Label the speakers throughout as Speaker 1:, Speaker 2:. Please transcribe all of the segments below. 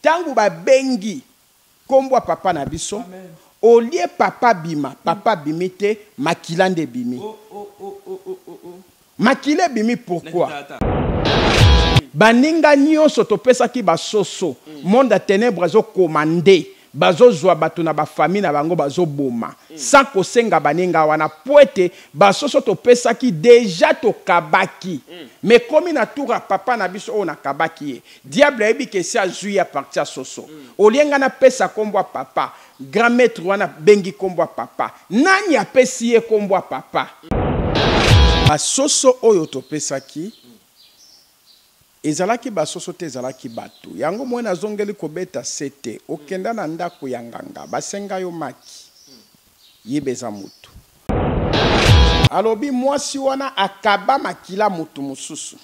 Speaker 1: Tango babengi kombo ya papa na biso, au lieu papa abima, papa abimi te, makila nde ebimi. Makila ebimi pourquoi? Baninga nionso topesaki ba soso, monde ya tenèbres ezo commander, bazo zua batu na ba famille na bango bazo boma sans kosenga baninga wana po ete ba soso topesaki dejà tokabaki mais ekomi na tour ya papa na biso oyo nakabaki ye diable ayebi ke esi azui ye à partir ya soso au lieu nga napesa kombo ya papa grand maitre wana abengi kombo ya papa nani apesi ye kombo ya papa? Ba soso oyo topesaki Ezalaki ba soso te ezalaki batu. Yango moyen nazongeli kobeta sete. Okenda na ndaku ya nganga basenga yo maki. Yeba eza mutu. Alobi mwasi wana akaba makila mutu mususu.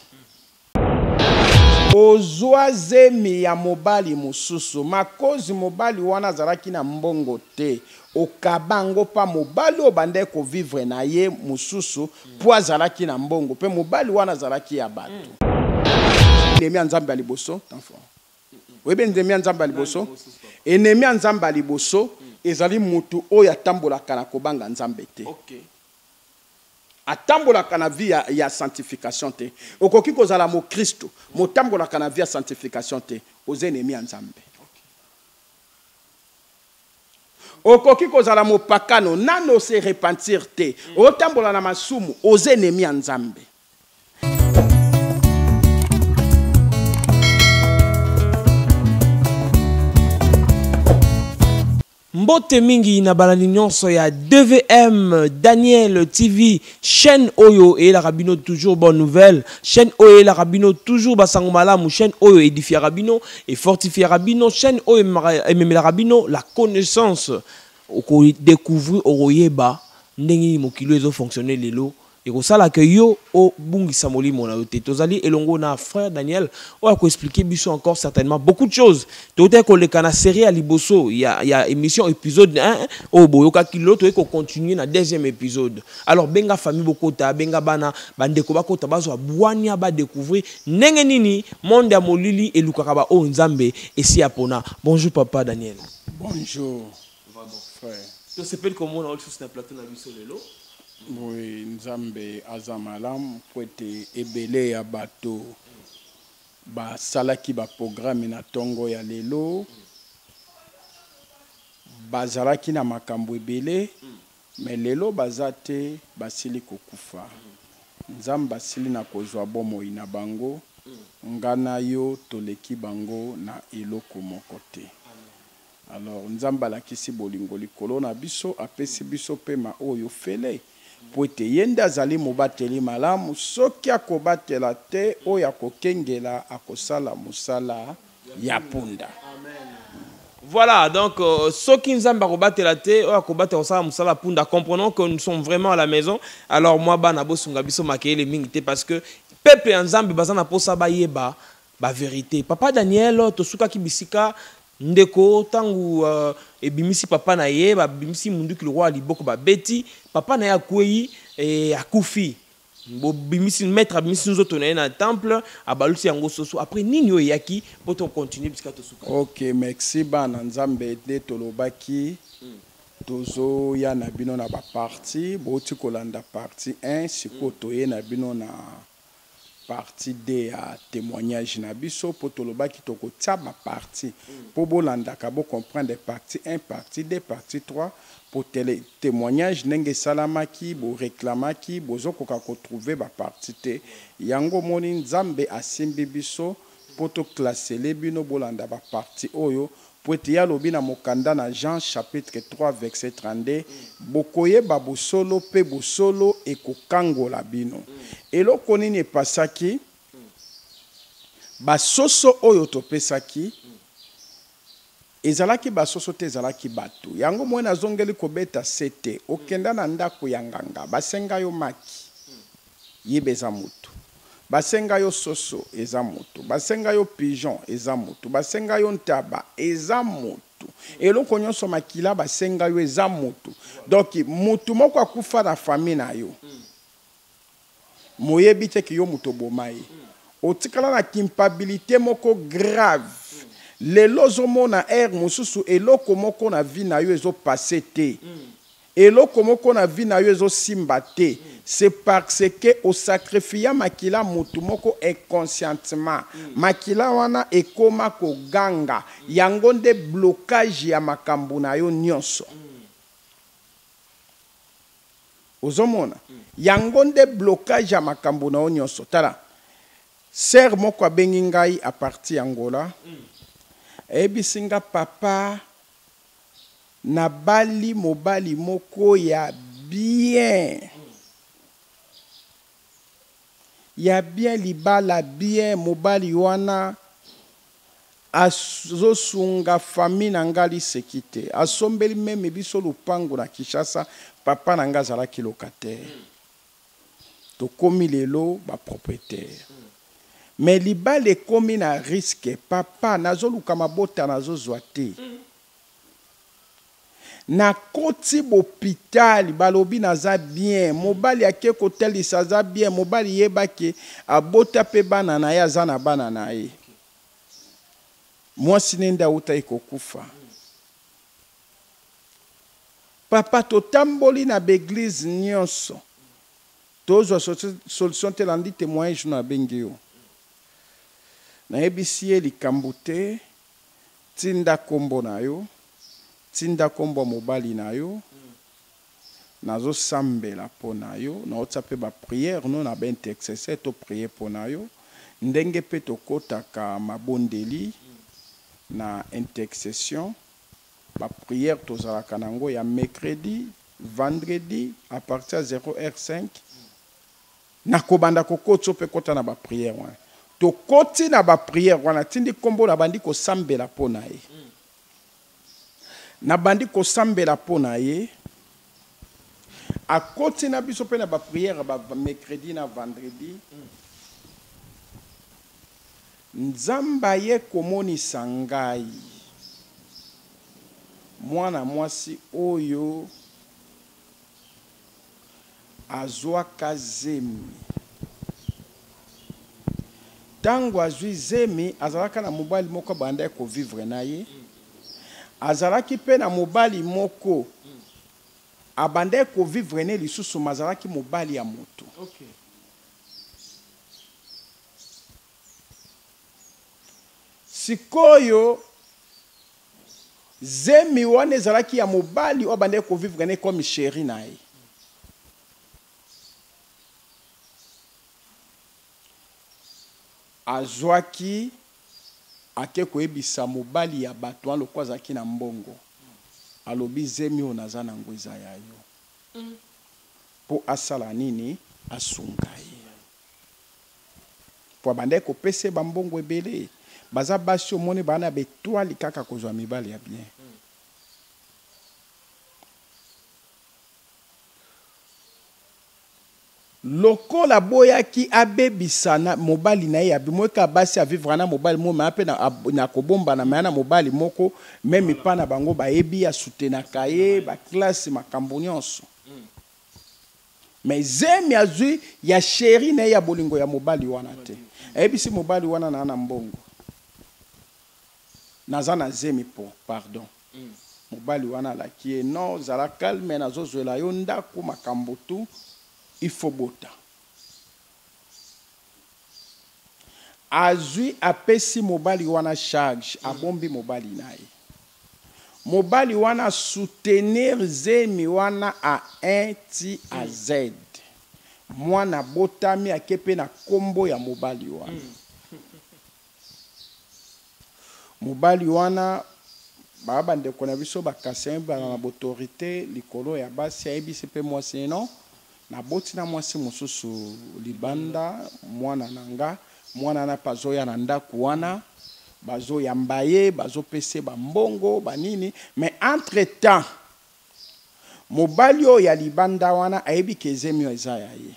Speaker 1: Ozua zemi ya mobali mususu. Makozi mobali wana azalaki na mbongo te. Okaba yango pa mobali oyo obandaki ko vivre na ye mususu po azalaki na mbongo pe mobali wana azalaki ya batu. Ennemi ya Nzambe ya liboso, oyebi ennemi ya Nzambe ya liboso? Ennemi ya Nzambe ya liboso ezali mutu oyo atambolaka na kobanga Nzambe te. Atambolaka na vie ya, ya sanctification te. Okoki kozala mokristo, motambolaka na vie ya sanctification te, oza ennemi ya Nzambe. Okoki kozala mopakano, nano o se repentir te, otambola na masumu, oza ennemi ya Nzambe.
Speaker 2: Mbote mingi na balandi nyonso ya DVM Daniel TV, chaîne oyo eyelaka bino toujours bonne nouvelle, chaîne oyo eyelaka bino toujours basango malamu, chaîne oyo edifiaka bino et fortifiaka bino, chaîne oyo ememelaka bino la connaissance. Oko découvrir, okoyeba ndenge nini mokili oyo ezo fonctionner lelo. Ekosala que yo obungisa molimo na yo te. Tozali elongo na frère Daniel oyo ako expliquer biso encore certainement beaucoup de choses. Totaki koleka na série ya liboso ya, ya émission épisode 1 oyo boyokaki lelo, toyei ko continuer na deuxième épisode. Alors benga famille bokota, benga bana, bandeko bakota, bazwa bwania ba découvrir ndenge nini monde ya molili elukaka ba oyo Nzambe esi apona. Bonjour papa Daniel.
Speaker 1: Bonjour frère.
Speaker 2: Tosepeli komona yo lisusu na plateau na biso lelo.
Speaker 1: Oui, Nzambe aza malamu mpo ete ebele ya bato basalaki ba programme na tongo ya lelo, bazalaki na makambo ebele, mais lelo baza te, basili kokufa. Nzambe asili na kozwa bomoi na bango, nga na yo toleki bango na eloko moko te. Alors Nzambe alakisi bolingo likolo na biso, apesi biso pema oyo ofele, mpo ete ye nde azali mobateli malamu, soki akobatela te, oyo akokengela akosala mosala ya punda.
Speaker 2: Voilà, donc euh, soki Nzambe akobatela te, oyo akobatela kosala mosala ya punda, comprenons que nous sommes vraiment à la maison. Alors moi bana bosunga biso makeyele mingi te parce que peuple ya Nzambe baza na posa bayeba ba verite. Papa Daniel, tosukaki bisika ndeko tangu uh, ebimisi papa na ye, babimisi munduki lokola liboko babeti, papa na ye akweyi e, akufi. Bobimisi maître abimisi nzoto na ye na temple, abalusi yango soso. Après nini oyo eyaki po to continuer bisika tosuka?
Speaker 1: Ok, merci bana Nzambe nde tolobaki tozoya na bino na ba partie, bowuti kolanda partie 1, sikoyo toye na bino na Partie deux ya temoignage na biso po tolobaki toko tia ba partie po bolandaka bo comprendre partie un partie deux partie trois po tele temoignage ndenge esalamaki bo reclamaki bozo koka ko trouver ba partie te yango omoni nzambe asimbi biso po to classele bino bolanda ba partie oyo Mpo ete ye alobi na mokanda na Jean chapitre 3 verset 32, Bokoyeba bosolo, mpe bosolo ekokangola bino. Eloko nini epasaki? Basoso oyo topesaki, ezalaki basoso te, ezalaki bato. Yango moye nazongeli kobeta sete. Okenda na ndako ya nganga, basenga yo maki. Yeba eza mutu. Basenga yo soso eza mutu basenga yo pigeon eza mutu basenga yo ntaba eza mutu eloko nionso makila basenga yo eza mutu donc mutu moko akufa na famille na yo moyebi te ke yo mutu oboma ye otikala na kimpabilite moko grave. Lelo ozomona heure mosusu eloko moko na vie na yo ezo passer te. Eloko moko na vie na yo ezo simba te. C'est parce que o sacrifia makila mutu moko inconscientement. Makila wana ekoma ko ganga. Yango nde blocage ya makambu na yo nionso. Ozo mona? Yango nde blocage ya makambu na yo nionso. Tala, Sœur moko abengi ngai à partir ya Angola, ayebisi nga papa nabali mobali moko ya bien, ya bien libala bien, mobali wana azosunga famille na nga liseki te, asombeli meme biso lupangu na Kinshasa, papa na nga azalaki locataire. Tokomi lelo ba proprietaire mais libala ekomi na risque papa nazoluka mabota nazozua te nakoti bopitali balobi naza bien mobali ake kotalisa aza bien mobali yeba ke abota pe bana na ye aza na bana na ye mwasi ne nde awutaki kokufa Papa totamboli na b'eglise nionso tozwa solution te landi temoignage no abengi yo nayebisi ye likambu te tinda kombo na yo tinda kombo ya mobali na yo nazo sambela po na yo naotia pe ba prière no na ba intercesseur to prier po na yo ndenge pe tokotaka mabondeli na intercession Ba prières tozalaka na yango ya mercredi, vendredi à partir ya 0 heure 5 nakobanda kokotisa yo mpe kota na ba prières wana. Tokoti na ba prières wana, tindi kombo nabandi kosambela mpo na ye. Nabandi kosambela mpo na ye. Akoti na biso mpe na ba prières ba mercredi na vendredi. Nzambe aye komonisa ngai mwana mwasi oyo azwaka zemi. Tango azwi zemi, azalaka na mobali moko abandaki ko vivre na ye. Azalaki pe na mobali moko abandaki ko vivre ne lisusu mais azalaki mobali ya moto. Sikoyo zemi wana ezalaki ya mobali oyo abandaki ko vivre na ye comme cheri na ye. Azwaki ake koyebisa mobali ya batu wana lokola azalaki na mbongo, alobi zemi oyo naza na yango eza ya yo. Po asala nini? Asunga ye. Po abandaki kopesa ye ba mbongo ebele. Baza basi omoni baza na ba etoile kaka kozwa mibali ya bien. Lokola aboyaki abebisa na mobali na ye ya bien, omoni kaka basi a vivre na mobali moko mais aza pe na kobombana mais aza na mobali moko meme epa na bango bayebi ye a soutenaka ye ba classe makambo nionso. Mais zemi azui ya cherie naye ya bolingo ya mobali wana te. Ayebisi mobali wana naa na mbongo. Naza na zemi pour pardon. Mobali wana alaki ye non zala calme nazo zuela yo ndaku makambo tout il faut bota. Azui apesi mobali wana charge abombi mobali naye. Mobali wana a soutenir zemi wana a 1 ti a Z. Mwana abotami ake pe na kombo ya mobali wana. Mobali wana ba ba ndeko na biso ba kasaien bazala na b'autorite likolo ya basi ayebisi pe mwasi ne non naboti na mwasi mosusu libanda mwana na nga mwana wana pe azoya na ndaku wana bazo yamba ye bazo pesa ye ba mbongo ba nini mais entre temps mobali oyo ya libanda wana ayebi ke zemi oyo eza ya ye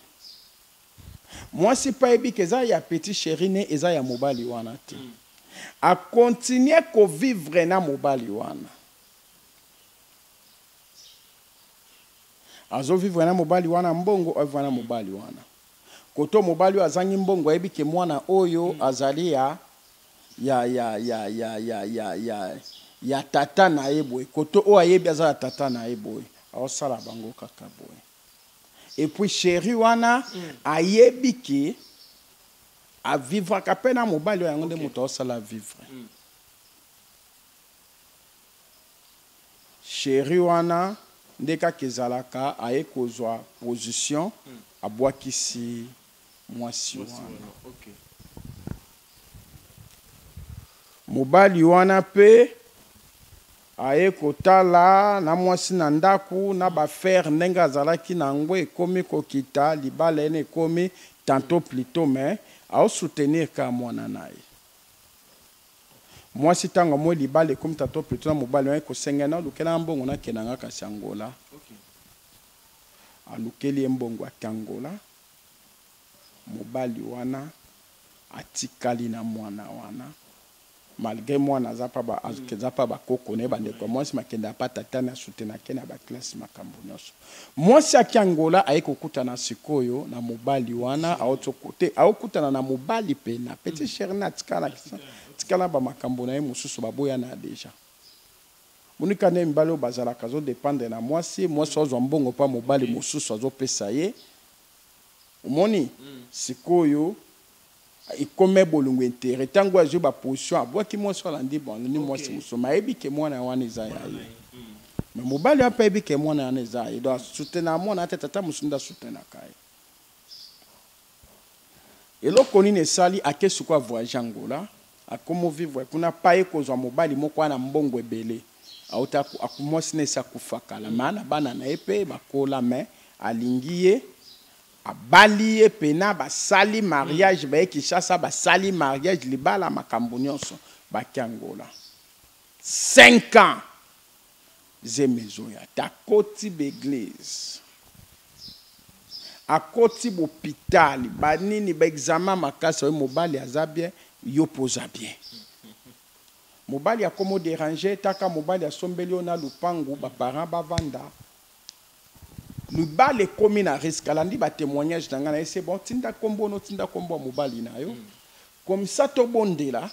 Speaker 1: Mwasi pe ayebi ke eza ya petit cheri ne eza ya mobali wana te. A continuer ko vivre na mobali wana. Azo vivre na mobali wana mbongo a vivre na mobali wana. Koto mobali oyo azangi mbongo ayebi ke mwana oyo azali ya. ya ya ya ya ya ya ya ya tata na ye boye, koto oyo ayebi aza ya tata na ye boye, aosala bango kaka boye. Et puis chéri wana ayebi ke avivraka mpe na mobali oyo, yango nde moto aosala vivre. Chéri wana nde kaka ezalaka aye kozwa position, abwakisi mwasi wana. Mobali wana mpe aye kotala na mwasi na ndako na bafere ndenge azalaki na yango, ekomi kokita libala ene, ekomi tantôt plutôt, mais aosoutenir ka mwana na ye. Mwasi ntango amoi libala ekomi tantôt plutôt na mobali wana, ekosenga na alukela mbongo nakenda nga kasi Angola. Alukeli ye mbongo, ake Angola. Mobali wana atikali na mwana wana, malgré mwana aza pa ba aza pa bakoko na ye, bandeko ya mwasi makenda pa tata na asutenake na baklasse, makambo nyonso. Mwasi aki Angola, aye kokutana sikoyo na mobali wana, te aokutana na mobali mpe na petit chéri na atikala tikala bamakambo na ye mosusu, baboyana déjà. Monika nde mibali oyo bazalaka azodépendre na mwasi, mwasi azwa mbongo mpa mobali mosusu azopesa ye. Omoni sikoyo ekome bolingo, intérêt. Ntango azwi baposition, abwaki mwasi, alandi bon, alandi mwasi mosusu, ma ayebi ke mwana wana eza ya ye. Mais mobali wana mpe ayebi ke mwana wana eza ye, donc asoutenaka mwana te, tata mosusu nde asutenaka ye. Eloko nini esali ake sikoyo avoyage Angola, akomi vivre kuna pa ye kozwa mobali moko wana, mbongo ebele auta. Mwasi na esi akufa kala, ma na bana na ye mpe bakola, mais alingi ye, abali ye pena, basali mariage, baye Kinshasa, basali mariage, libala, makambo nyonso, baki Angola. 5 ans zemi ezoya te. Akoti baeglise, akoti bohôpital, banini, baexamen makasi, oyo mobali aza bien, yo mpo oza bien. Mobali akomi odéranger, taka mobali asombeli yo na lupangu, baparent bavanda, libala ekomi na risque. Alandi batémoignage na ngai na ye, c'est bon, tinda nkombo no, tinda nkombo ya mobali na yo, comme ça tobondela.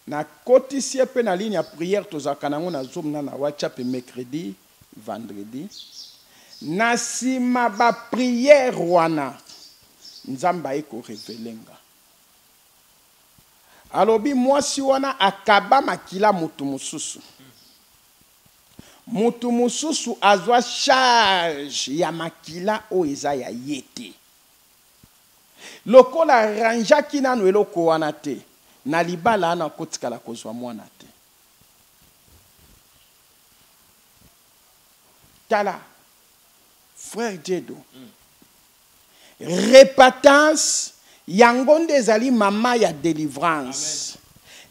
Speaker 1: Nakotisi ye mpe na ligne ya prière, tozalaka nango na Zoom na WhatsApp, mercredi, vendredi. Na nsima baprière wana, Nzambe aye korévéler nga, alobi mwasi wana akaba makila motu mosusu, motu mosusu azwa charge ya makila oyo eza ya ye te. Lokola arrangeaki nano eloko wana te, na libala wana akotikala kozwa mwana te. Tala, frère Jedo, repentance yango nde ezali mama ya délivrance,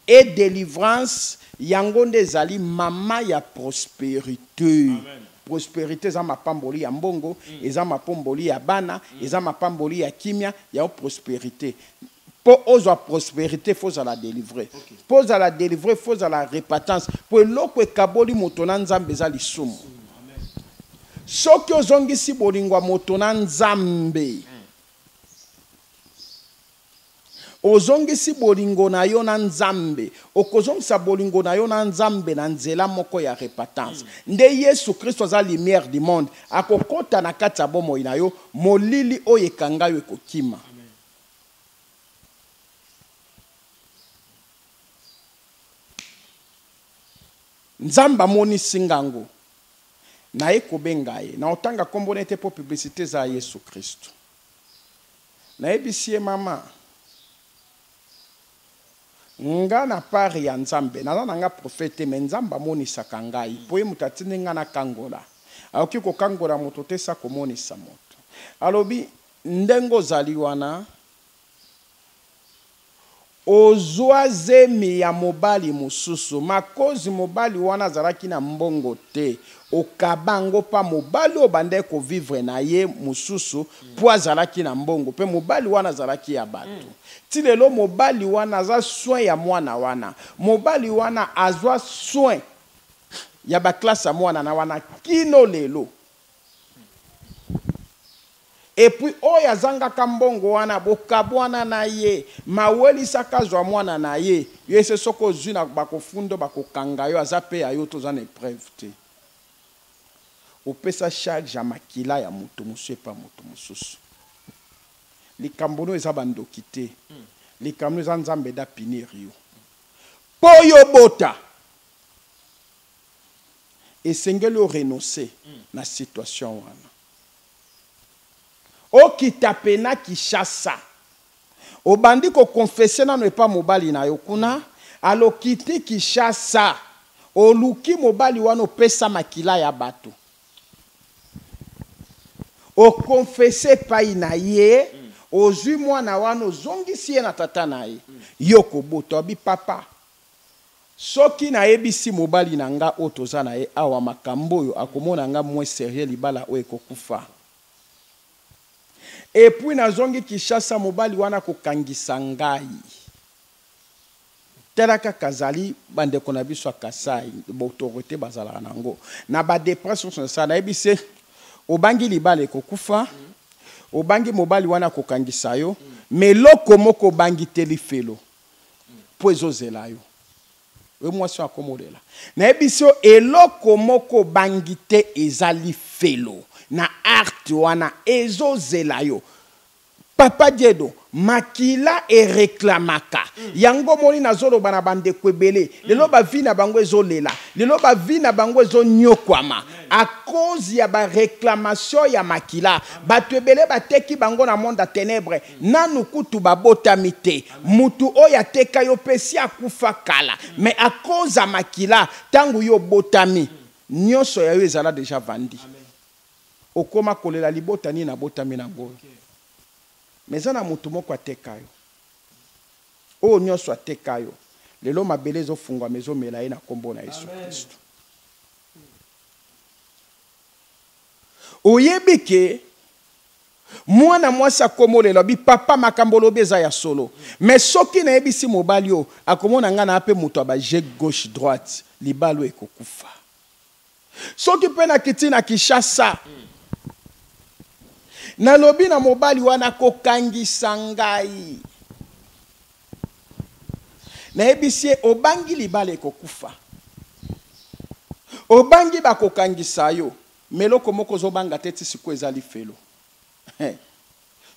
Speaker 1: et délivrance yango nde ezali mama ya prospérité. Prospérité eza mapamboli ya mbongo, eza mapamboli ya bana, eza mapamboli ya kimia. Yango prospérité. Mpo ozwa prospérité, faut ozala délivré. Mpo ozala délivré, faut ozala repentance, mpo eloko ekaboli moto na Nzambe eza lisumu. Soki ozongisi bolingo ya moto na Nzambe, ozongisi bolingo na yo na Nzambe, okozongisa bolingo na yo na Nzambe na nzela moko ya repentance. Nde Yesu Kristo aza lumière du monde, akokɔta na kati ya bomoi na yo, molili oyo ekanga yo ekokima. Nzambe amonisi ngango, naye kobenga ye na otanga nkombo na ye te mpo publicité eza ya Yesu Kristo. Nayebisi ye: mama, nga na part ya Nzambe, naza na nga prophète te, mais Nzambe amonisaka ngai, mpo ye moto atindi nga nakangola. Akoki kokangola moto te sa komonisa moto. Alobi ndenge ozali wana, ozwa zemi ya mobali mosusu makozi. Mobali wana azalaki na mbongo te, okaba yango mpa mobali oyo bandaki kovivre na ye mosusu, mpo azalaki na mbongo. Mpe mobali wana azalaki ya bato. Ti lelo mobali wana aza soin ya mwana wana, mobali wana azwa soin ya baklasse ya mwana na wana kino lelo. Et puis oyo azangaka mbongo wana, bokabwana na ye, mawelisaka azwa mwana na ye. Yo ese soki ozwi na bakofunda, bakokanga yo, aza mpe ya yo, toza na épreuve te. Opesa charge ya makila ya moto mosusu epa moto mosusu. Likambo no eza bandoki te, likambo no eza Nzambe da punir yo mpo yo bota. Esengeli orenonce na situation wana, okita pena Kinshasa, obandi koconfesser nano epa mobali na yo kuna. Alokiti Kinshasa, oluki mobali wana, opesa makila ya bato, oconfesser epai na ye, ozwi mwana wana, ozongisi ye na tata na ye. Yo kobota, obi papa, soki nayebisi mobali na nga oyo toza na ye awa makambo oyo, akomona nga moins sérieux, libala oyo ekokufa. Et puis nazongi Kinshasa, mobali wana kokangisa ngai. Tala kaka, azali bandeko na biso ya Kasai, baautorité bazalaka nango na badépenses nyonso nasala. Nayebi se obangi libala ekokufa, obangi mobali wana akokangisa yo, mais eloko moko obangi te, lifelo mpo ezozela yo. Oyo mwasi oyo akomolela, nayebi so eloko moko obangi te, eza lifelo na arte wana ezozela yo. Papa Diedo, makila ereklamaka. Yango moni nazoloba na bandeko ebele lelo, bavie na bango ezolela lelo, bavie na bango ezonyokwama à cause ya baréclamation ya makila. Bato ebele bateki bango na monde ya ténèbre, nanu kutu babotami te. Mutu oyo ateka yo mpe si akufa kala, mais à cause ya makila, ntango yo obotami, nyonso ya yo ezala déjà vendu. Okóma kolela libota nini nabotami nango oyo. Mais eza na motu moko ateka yo, oyo nyonso ateka yo lelo, mabele ezofungwama, ezomela ye na nkombo na Yesu Kristo. Oyebi ke mwana mwasi akomolela, abi papa, makambo olobi eza ya solo, mais soki nayebisi mobali oyo, akomona ngai na mpe moto abaje gauche droite, libala oyo ekokufa. Soki mpe nakiti na Kinshasa, nalobi na mobali wana, kokangisa ngai. Nayebisi ye, obangi libala ekokufa, obangi bakokangisa yo, mais eloko moko ozobanga te ti sikoyo eza lifelo.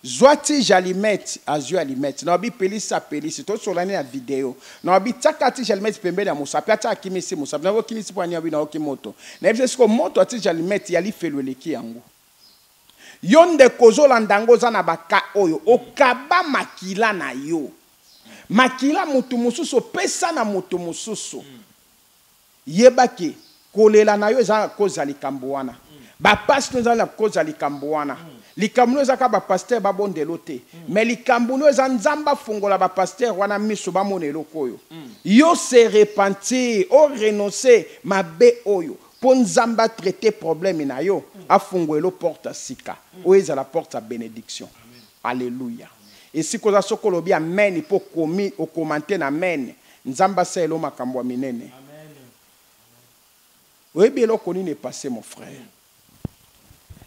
Speaker 1: Zwa tige allumette. Azwi allumette, na babi pelisi, apelisi. Tosolani na video, na babi tiaka tige allumette pembeni ya mosapi, atia, akimisi mosapi. Na okimisi mpo ani? Abi naoki moto. Nayebi siko moto ya tige allumette ya lifelo eleki yango. Yo ndeko ozolanda yango, oza na baka oyo okaba makila na yo, makila motu mosusu opesa na motu mosusu. Yebaki kolela na yo eza koza likambo wana, bapasi no eza na koza likambo wana. Likambo no eza kaka bapasteur babondelo te, mais likambo no eza Nzambe afongola bapasteur wana miso, bamona eloko oyo. Yo se repentir, orenonce mabe oyo, mpo Nzambe atraite problème na yo, afungola porte ya sika oyo ezala porte ya bénédiction. Alleluya! Esika oza, soki olobi amen mpo okomi okomante na amen, Nzambe asalela makambo ya minene. Oyebi eloko nini epasse, mon frère?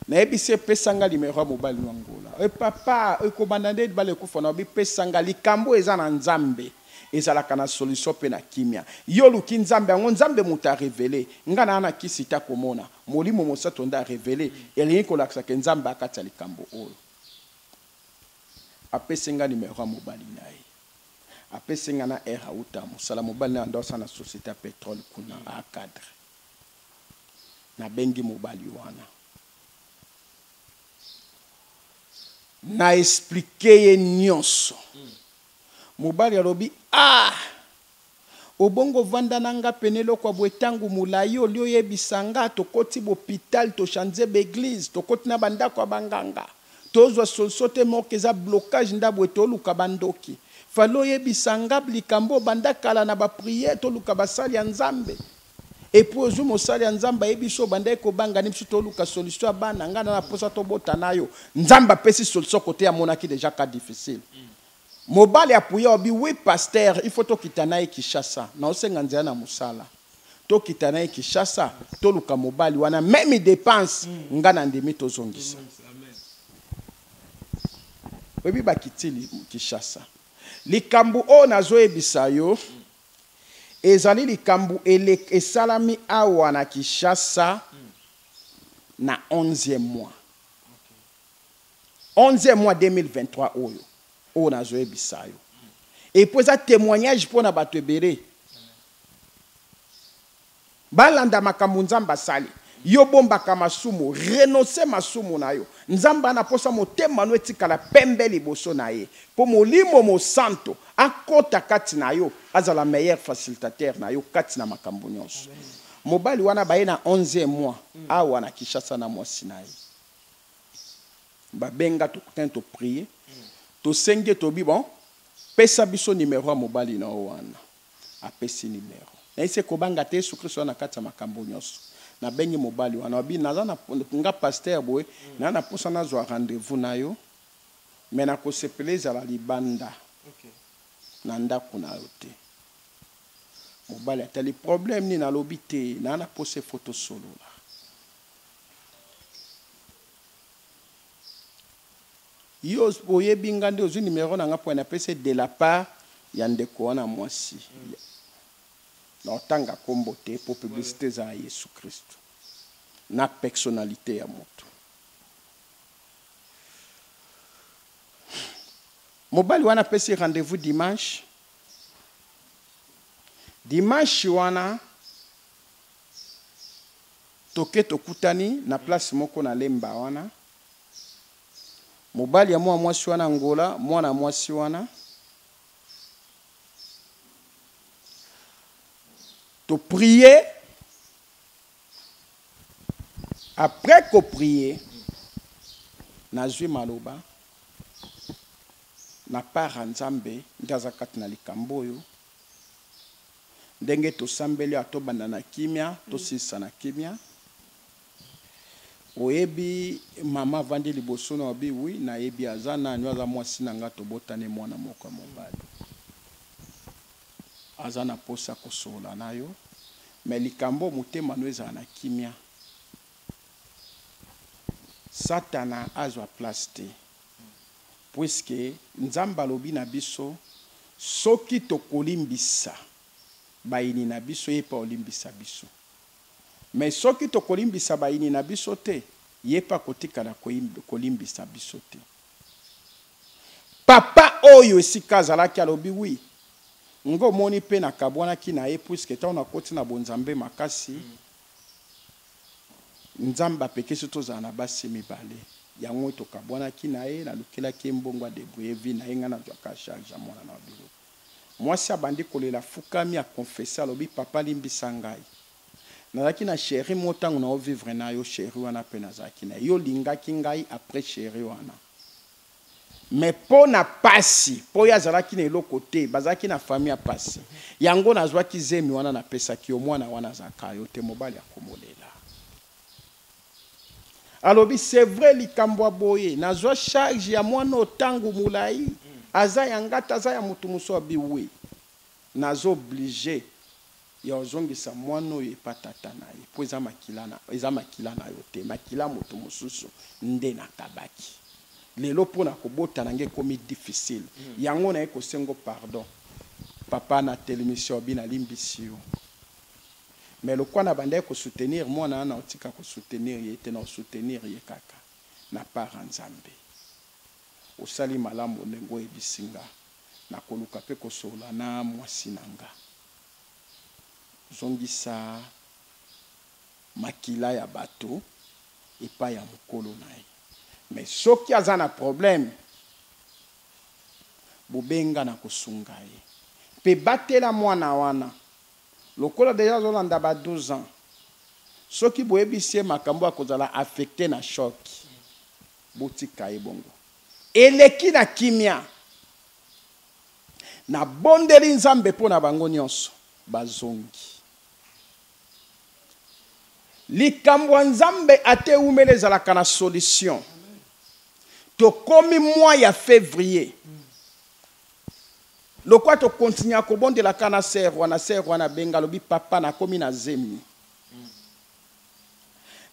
Speaker 1: Nayebisi, epesanga nimero ya mobali no Angola. E papa, ekobanda nde libala ekufa. Na obi pesanga likambo eza na Nzambe, ezalaka na solution mpe na kimia. Yo oluki Nzambe yango, Nzambe moto arévéler nga na na kisi ta komona Molimo Mosantu nde arévéler, elingi kolakisaka Nzambe akati ya likambo oyo. Apesi nga nimero ya mobali na ye, apesi nga na aire auta mosala. Mobali na ndo asala na société ya pétrole kuna, acadre. Nabengi mobali wana, na expliquer ye nyonso. Mobali alobi: "Ah, obongo ovanda na nga pene eloko ya boye ntango molai, oli oyebisa nga. Tokoti bahôpital, tochange baéglise, tokoti na bandako ya banganga, tozwa solution te, moko eza blocage nda boye, toluka bandoki. Fallait oyebisa nga likambo banda kala na baprière, toluka basali ya Nzambe. Et puis ozwi mosali ya Nzambe, ayebi so obandaki kobanga ni biso, toluka solution ya bana. Ngai na mposa tobota na yo, Nzambe apesi solution." Kote amonaki déjà cas difficile, mobali apuya, obi: "Oui pasteur, il faut tokita na ye Kinshasa. Naosenga nzela na mosala, tokita na ye Kinshasa, toluka mobali wana, même dépense nga na ndimi tozongisa." Oyebi bakiti Kinshasa. Likambo oyo nazoyebisa yo ezali likambo esalami awa na Kinshasa na 11e mois. 11e mois 2023 oyo oyo nazoyebisa yo. Et puis eza témoignage mpo na bato ebele. Balanda makambo Nzambe asali. Yo bombaka masumu, renoncer masumu na yo. Nzambe ana posa motema no etikala pembe liboso na ye. Po Molimo Mosanto akota kati na yo, azala meilleur facilitateur na yo kati na makambo nyonso. Mobali wana baye na 11e mois awa na Kinshasa na mwasi na ye. Babenga tokutani to prier. Tosengi tobi bon, pesa biso numero ya mobali na yo wana. Apesi numero. Nayebisi ye kobanga te, Yesu Kristo aza na kati ya makambo nyonso. Nabengi mobali wana, abi naza na nga pasteur boye, naza na posa nazwa rendez-vous na yo, mais nakosepela ezala libanda na ndako na yo te. Mobali atali problème nini, alobi te, naza na posa il faut tosolola. Yo oyebi nga nde ozwi numero na nga po napesi ye de la part ya ndeko wana mwasi. Na otanga kombo te po publicite eza ya Yesu Christu na personnalite ya mutu. Mobali wana apesi rendez-vous dimanche. Dimanche wana toke tokutani na place moko na Lemba wana. Mobali ya mwa mwasi wana Angola, mwana mwasi wana. To prier. Après ko prier, nazwi maloba na part ya Nzambe nde aza kati na likambo oyo. Ndenge tosambeli awa, tobanda na kimia, tosilisa na kimia. Oyebi mama avandi liboso na obi oui nayebi aza nani oyo aza mwasi na nga tobotani mwana moko ya mobali aza na posa kosolola na yo mais likambo oyo motema no ezala na kimia satana azwa place te puisque Nzambe alobi na biso soki tokolimbisa bayini na biso ye pe akolimbisa biso. Mais soki tokolimbisa bayini na biso te, ye pe akotikala kolimbisa biso te. Papa oyo esika azalaki alobi oui, nga omoni pe nakabwanaki na ye puisque tango nakoti na bonzambe makasi, Nzambe apekisi tozala na basi mibale. Yango tokabwanaki na ye, nalukelaki ye mbongo a debrouiller vie na ye, nga nazwaka charge ya mwana na biro. Mwasi abandi kolela afukami a confesse alobi papa limbisa ngai nazalaki na cherie moko tango nao vivre na yo cherie wana pe nazalaki na ye yo olingaki ngai après cherie wana mais po na pasi po ye azalaki na eloko te bazalaki na famille ya pasi yango nazwaki zemi wana napesaki yo mwana wana azalaka yo te mobali akomolela Alobi c'est vrai likambo ya boye nazwa charge ya mwana oyo tangu mulayi aza ya nga te aza ya mutu mosusu abi oui naza oblige ya ozongisa mwana oyo epa tata na ye po eza makila na eza makila na yo te makila mutu mosusu nde nakabaki lelo po na kobota na nga ekomi difficile yango naye kosengo pardon papa na telemisi yo abi nalimbisi yo. Mais lokwa na bandaki ko soutenir mwana wana otika ko soutenir ye te nao soutenir ye kaka na part ya Nzambe. Osali malamu ndenge oyebisi nga. Nakoluka pe kosolola na mwasi na nga. Zongisa makila ya bato epai ya mokolo na ye. Mais soki aza na problème bobenga na kosunga ye. Pe batela mwana wana. Lokola dejà azolanda ba 12 ans soki boyebisi ye makambo akozala affecte na choc botika ye bongo eleki na kimia na bondeli Nzambe mpo na bango nionso bazongi likambo ya Nzambe ata ewumeli ezalaka na solution tokomi mois ya fevrier Lokola to continuaka kobondela kaka na sœur wana, sœur wana abenga alobi papa nakomi na zemi.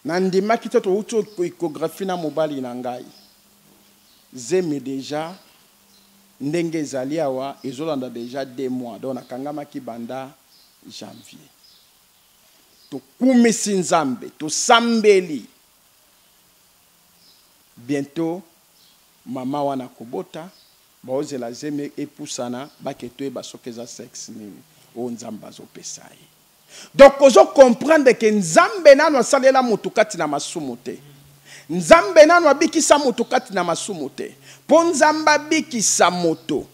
Speaker 1: Nandimaki te towuti echographie na mobali na ngai. Zemi dejà ndenge ezali awa ezolanda dejà 2 mois donc nakangamaki banda janvier. Tokumisi Nzambe, tosambeli. Bientot mama wana akobota, baozela zemi epusana bake toyeba soki eza sexe nini oyo Nzambe azopesa ye. Donc ozo comprendre que Nzambe nanu asalela mutu kati na masumu te. Nzambe nanu abikisa mutu kati na masumu te. Po Nzambe abikisa moto,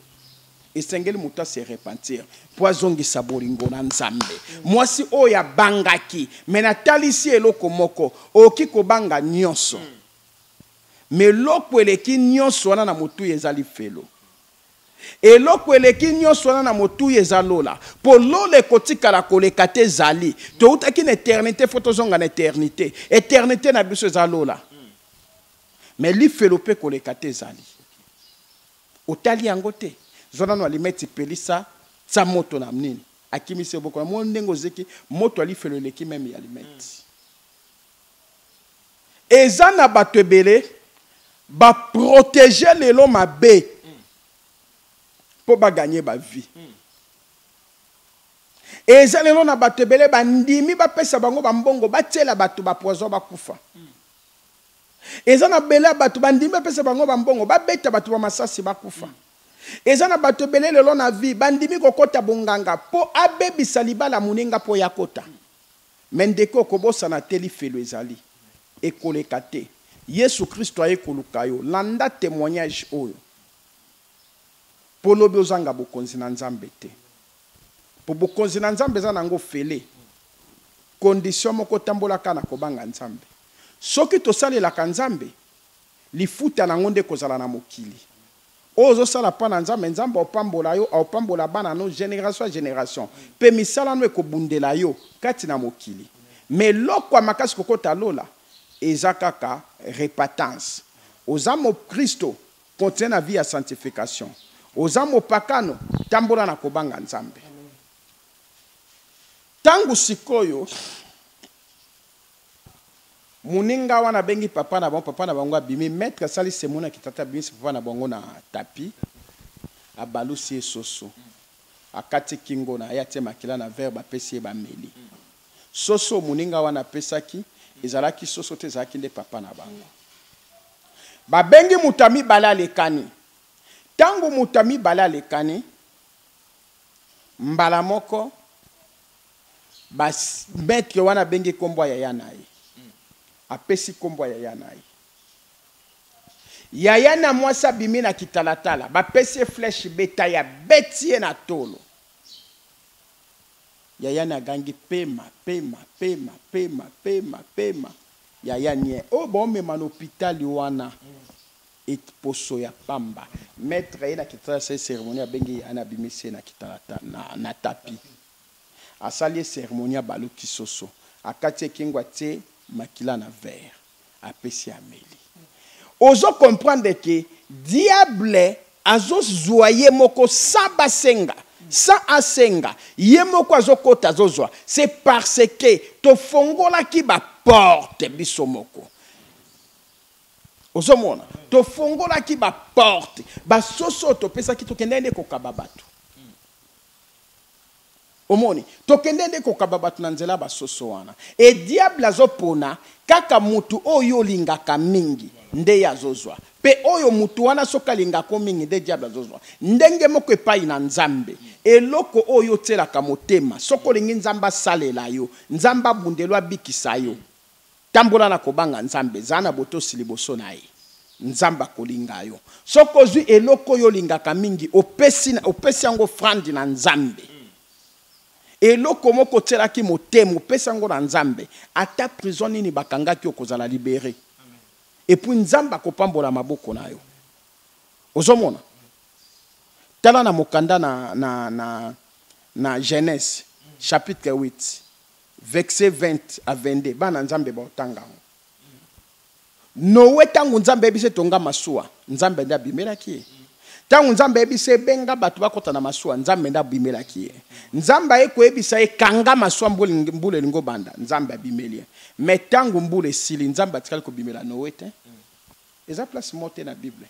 Speaker 1: esengeli moto a se repentir po azongisa bolingo na Nzambe. Mwasi oyo abangaki, mais natalisi eloko moko, okoki kobanga nionso, mais eloko eleki nionso wana na motuya eza lifelo. Eloko eleki nyonso wana na motuya eza lola, po lola ekotikala koleka te ezali. Towutaki na eternite, faut tozonga na eternite. Eternite na biso eza lola. Mais lifelo pe koleka te ezali. Otali yango te? Zwa nanu alimeti pelisa, tia moto na nini. Akimisi loboko na moni ndenge oziki, moto ya lifelo eleki meme ya alimeti. Eza na bato ebele ba proteger lelo mabe po ba gagner ba vie. Eza lelo na bato ebele ba ndimi ba pesa bango ba mbongo ba tiela bato ba poison ba kufa. Eza na bele ya bato ba ndimi ba pesa bango ba mbongo ba beta bato ba masasi ba kufa. Eza na bato ebele lelo na vie ba ndimi kokota bonganga po abebisa libala moninga po ye akota. Mais ndeko kobosana te lifelo ezali. Ekoleka te. Yesu Christo aye koluka yo. Landa temoignage oyo. Po lobi ozanga bokonzi na Nzambe te. Po bokonzi na Nzambe eza nango ofele. Condition moko tambola kaka na kobanga Nzambe. Soki tosalelaka Nzambe, lifuta nango nde ekozala na mokili. Oyo ozo sala pa na Nzambe, Nzambe aopambola yo, aopambola bana no generation a generation. Pe misala no ekobundela yo kati na mokili. Mais eloko ya makasi kokota lola eza kaka repatance. Oza mokristo, continue na vie ya sanctification. Oza mopakano, tambola na kobanga Nzambe. Tango sikoyo Muninga wana abengi papa na bango, papa na bango abimi, maitre asali semonie ya kitata abimisi papa na bango na tapis, abalusi ye soso, akati kingo na ye, atie makila na verre, bapesi ye bameli. Soso oyo muninga wana apesaki, ezalaki soso te, ezalaki nde papa na bango. Babengi moto ya mibale alekani. Tango moto ya mibale alekani, mbala moko Ba maitre wana abengi kombo ya yaya na ye. Apesi kombo ya yaya na ye. Yaya na mwasi abimi na kitalatala, bapesi ye flèche beta ye, abeti ye na tolo. Yaya na agangi pema, pema, pema, pema, pema, pema. Yaya nie oyo baomema na hôpital wana et poso ya pamba. Maitre aye na kitalatala asali ceremonie abengi yaya na abimisi ye na kitalatala na, na tapis. Asali ye ceremonie abaluki soso akati ye kingo atie makila na verre apesi ye ameli. Ozo comprendre que diable azo zua ye moko sans basenga sans asenga ye moko azo kota azo zua c'est parce que tofongolaki ba porte biso moko. Ozomona tofongolaki ba porte ba soso oyo topesaki tokendaki nde kokaba bato. Omoni? Tokende nde kokaba bato na nzela ya ba soso wana. Et diable azo pona kaka mutu oyo yo olingaka mingi nde ye azo zwa. Pe oyo mutu wana soki alingaka yo mingi nde diable azo zwa. Ndenge moko epayi na Nzambe, eloko oyo yo otielaka motema, soki olingi Nzambe asalela yo, Nzambe abundela yo, abikisa yo, Tambola na kobanga Nzambe, zala na botosi liboso na ye. Nzambe akolinga yo. Soki ozwi eloko oyo olingaka mingi, opesi, opesi yango offrande na Nzambe. Eloko moko otielaki motema, opesi yango na Nzambe. Ata prison nini bakangaki, okozala libere. Et puis Nzambe akopambola maboko na yo. Ozomona? Tala na mokanda na, na, na, na Genèse, chapitre 8. Verset 20 à 22, bana Nzambe baotanga yango. Noe tango Nzambe ayebisi ye tonga masuwa, Nzambe nde abimelaki ye. Tango Nzambe ayebisi ye benga bato bakota na masuwa, Nzambe nde abimelaki ye. Nzambe aye koyebisa ye kanga masuwa mbula elingi obanda, Nzambe abimeli ye. Mais tango mbula esili, Nzambe atikali kobimela Noe te. Eza place moko te na Bible.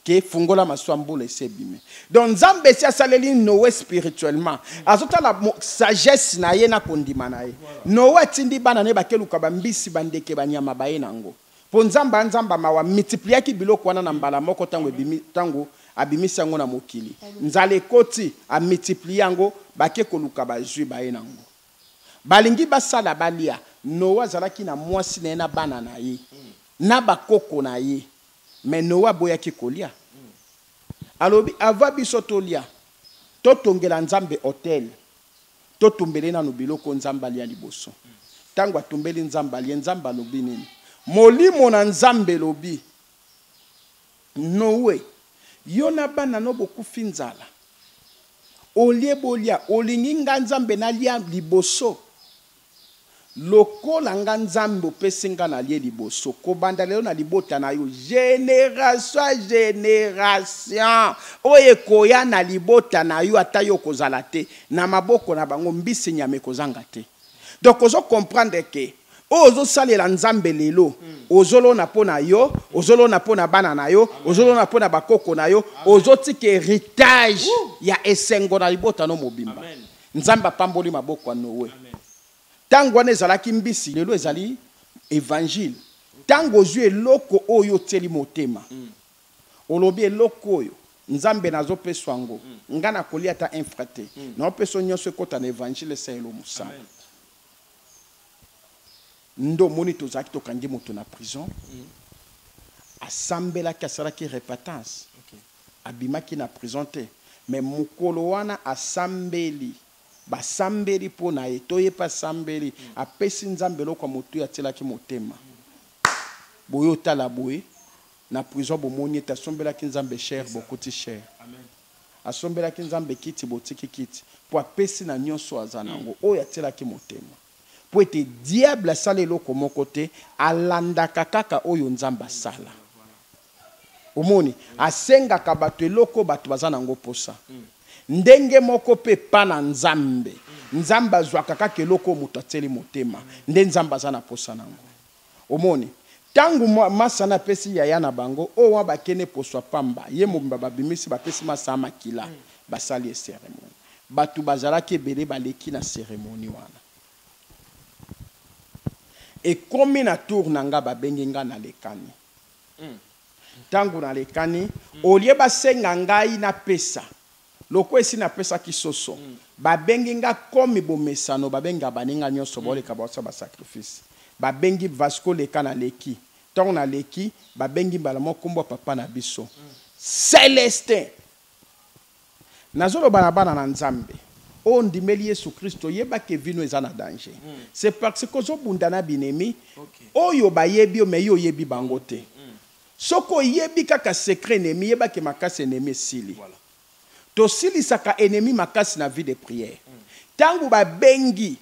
Speaker 1: Ke fungola masuwa, mbula esi ebimi. Donc Nzambe esi asaleli Noe spirituellement, azotala sagesse na ye na kondima na ye. Noe atindi bana na ye bakeluka bambisi, bandeke, banyama, baye nango, mpo Nzambe anzamba mawa multipliaki biloko wana na mbala moko. Ntango ebimi, ntango abimisi yango na mokili, nzala ekoti, amultiplie yango, bake koluka, bazwi, baye nango, balingi basala balia. Noe azalaki na mwasi na ye na bana na ye na bakoko na ye, mais Noe aboyaki kolia. Alobi: "Ava biso tolia, totongela Nzambe autel, totumbeli nanu biloko, Nzambe alia liboso." Ntango atumbeli Nzambe, alie. Nzambe alobi nini? Molimo na Nzambe elobi: "Noe, yo na bana no bokufi nzala, olie bolia, olingi nga Nzambe nalia liboso? Lokola nga Nzambe opesi nga nalie liboso, kobanda lelo na libota na yo, génération ya génération oyo ekoya na libota na yo, ata yo okozala te, na maboko na bango mbisi, nyama ekozanga te." Donc ozo comprendre ke oyo ozosalela Nzambe lelo, ozolona mpo na yo, ozolona mpo na bana na yo, ozolona mpo na bakoko na yo, ozotika héritage ya esengo na libota no mobimba.
Speaker 2: Amen.
Speaker 1: Nzambe apamboli maboko ya Noe. Ntango wana ezalaki mbisi, lelo ezali évangile. Ntango ozwi eloko oyo otieli motema, olobi: "Eloko oyo Nzambe nazopesa yango, nga nakolia ata un franc te, naopesa nyonso ekɔta na évangile, esalelo mosala." Nde omoni tozalaki tokangi moto na prison, asambelaki, asalaki repentance, abimaki na prison te. Mais mokolo wana asambeli, basambeli mpo na ye, to ye mpe asambeli, apesi Nzambe eloko ya motu atielaki motema. Boye otala boye na prison, bomoni ete asombelaki Nzambe chaire, bokuti chaire. Asombelaki Nzambe kiti, botiki kiti, mpo apesi na nyonso aza nango oyo atielaki motema. Mpo ete diable asala eloko moko te, alandaka kaka oyo Nzambe asala. Omoni, asengaka bato eloko bato baza nango posa. Ndenge moko mpe epa na Nzambe, Nzambe azwaka kaka eloko oyo moto atieli motema, nde Nzambe aza na posa nango. Omoni, ntango masana apesi yaya na bango oyo wa bakende poswa pamba, ye mobimba babimisi, bapesi masana makila, basali ye cérémonie. Bato bazalaki ebele, baleki na cérémonie wana. Ekomi na tour na nga, babengi nga, nalekani. Ntango nalekani, olie basenga ngai napesa loko esi napesaki soso, babengi nga komi bomesano, babenga baninga nyonso boleka, baosala basacrifice. Babengi Vasco: "Leka." Naleki. Ntango naleki, babengi mbala moko nkombo ya papa na biso Celestin. Nazoloba na bana na Nzambe oyo ndimeli Yesu Kristo, yebaki vino eza na danger. C'est parce que ozobunda na binemi oyo bayebi yo, mais yo oyebi bango te. Soki oyebi kaka secret ennemi, yebaki makasi ennemi esili. Tosilisaka ennemi makasi na vie de prière. Ntango babengi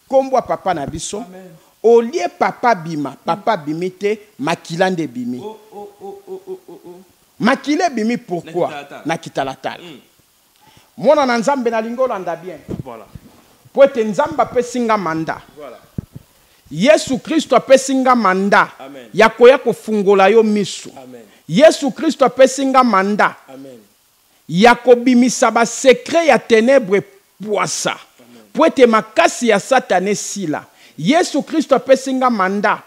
Speaker 1: nkombo ya papa na biso, olie papa bima, papa bimi te, makila nde ebimi.
Speaker 2: Oh, oh, oh, oh, oh, oh, oh.
Speaker 1: Makila ebimi pourquoi?
Speaker 2: Na kitalatala.
Speaker 1: Na kitalatala. Mwana na Nzambe, nalingi olanda bien, po ete Nzambe apesi nga mandat. Yesu Kristo apesi nga mandat
Speaker 2: Amen.
Speaker 1: ya koya kofungola yo miso.
Speaker 2: Amen.
Speaker 1: Yesu Kristo apesi nga mandat
Speaker 2: Amen.
Speaker 1: ya kobimisa basecret ya ténèbre pwasa, po ete makasi ya Satana esila. Yesu Kristo apesi nga mandat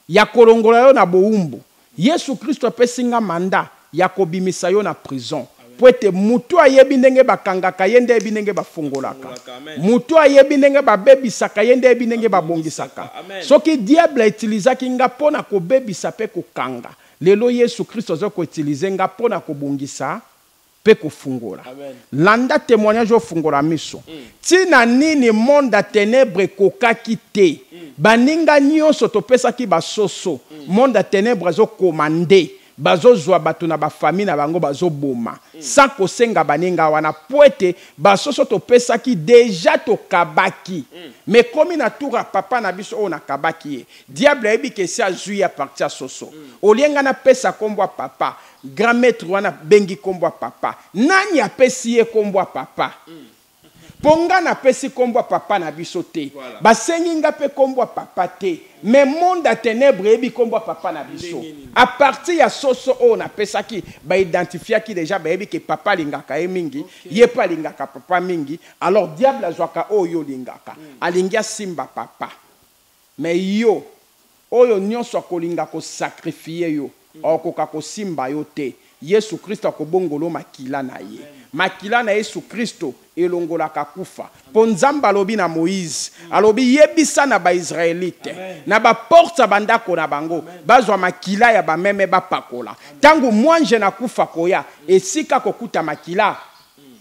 Speaker 1: ya kolongola yo na bowumbu. Yesu Kristo apesi nga mandat ya kobimisa yo na prison, po ete mutu ayebi ndenge bakangaka ye nde ayebi ndenge bafungolaka.
Speaker 2: Bafungolaka, amen.
Speaker 1: Mutu ayebi ndenge babebisaka ye nde ayebi ndenge babongisaka.
Speaker 2: Amen.
Speaker 1: Soki diable autilisaki nga mpo na kobebisa mpe kokanga, lelo Yesu Kristo aza koutiliser nga mpo na kobongisa mpe kofungola.
Speaker 2: Amen.
Speaker 1: Landa témoignage, ofungola miso. Ntina nini monde ya ténèbre ekokaki te? Baninga nyonso topesaki basoso, monde ya ténèbre azokoma nde bazozwa bato na bafamille na bango, bazoboma sans kosenga baninga wana, po ete basoso topesaki déjà, tokabaki. Mais komi na tour ya papa na biso oyo nakabaki ye, diable ayebi ke esi azwi ya partie ya soso. Olie nga napesa nkombo ya papa, grand maître wana abengi nkombo ya papa, nani apesi ye nkombo ya papa? Mpo nga napesi nkombo ya papa na biso te. Basengi nga mpe nkombo ya papa te. Mais monde ya ténèbre eyebi nkombo ya papa na biso. À partir ya soso oyo napesaki, baidentifiaki déjà, bayebi ke papa alingaka ye mingi, ye mpe alingaka papa mingi. Alors diable azwaka oyo yo olingaka. Alingi asimba papa. Mais yo, oyo nyonso akolinga kosacrifier yo, akokoka kosimba yo te. Yesu Kristo akobongolo makila na ye. Makila na Yesu Kristo elongolaka kufa. Mpo Nzambe alobi na Moïse, alobi yebisa na baisraélite, na baporte ya bandako na bango, bazwa makila ya bameme bapakola. Ntango mwanje na kufa koya, esika kokuta makila,